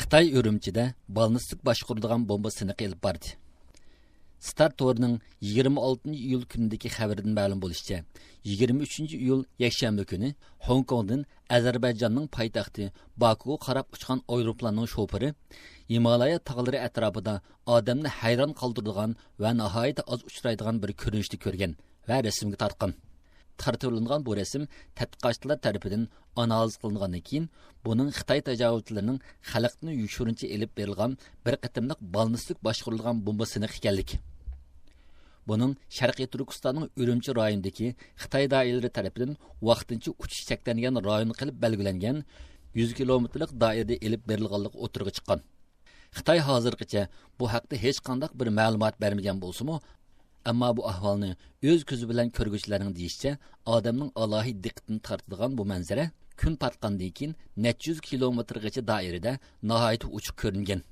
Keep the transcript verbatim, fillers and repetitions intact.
خىتاي ئۈرۈمچىدە بالنىستىك باشقۇرۇلىدىغان بومبا سىنىقى ئېلىپ باردى. ستار تورىنىڭ يىگىرمە ئالتىنچى ئىيۇل كۈنىدىكى خەۋىرىدىن مەلۇم بولۇشىچە، يىگىرمە ئۈچىنچى ئىيۇل يەكشەنبە كۈنى خوڭكوڭدىن ئەزەربەيجاننىڭ پايتەختى باكۇغا قاراپ ئۇچقان ئايروپىلاننىڭ شوپۇرى ھىمالايا تاغلىرى ئەتراپىدا ئادەمنى ھەيران قالدۇرىدىغان ۋە ناھايىتى ئاز ئۇچرايدىغان بىر كۆرۈنۈشنى كۆرگەن ۋە رەسىمگە تارتقان. تارتىۋېلىنغان بۇ رەسىم تەتقىقاتچىلار تەرىپىدىن ئانالىز قىلىنغاندىن كېيىن، بۇنىڭ خىتاي تاجاۋۇزچىلىرىنىڭ خەلقتىن يوشۇرۇنچە ئېلىپ بېرىلغان بىر قېتىملىق بالنىستىك باشقۇرۇلغان بومبا سىنىقى ئىكەنلىكى. بۇنىڭ شەرقىي تۈركىستاننىڭ ئۈرۈمچى رايونىدىكى خىتاي دائىرىلىرى تەرىپىدىن ۋاقتىنچە ئۇچۇش چەكلەنگەن رايون قىلىپ بەلگىلەنگەن يۈز كىلومېتىرلىق دائىرىدە ئېلىپ بېرىلغانلىقى ئوتتۇرىغا چىققان. خىتاي ھازىرغىچە بۇ ھەقتە ھېچقانداق بىر مەلۇمات بەرمىگەن بولسىمۇ، ئەمما بۇ ئەھۋالنى ئۆز كۆزى بىلەن كۆرگۈچىلەرنىڭ دېيىشىچە، ئادەمنىڭ ئالاھىدە دىققىتىنى تارتىدىغان بۇ مەنزىرە كۈن پاتقاندىن كېيىن نەچچە يۈز كىلومېتىرغىچە دائىرىدە ناھايىتى ئوچۇق كۆرۈنگەن.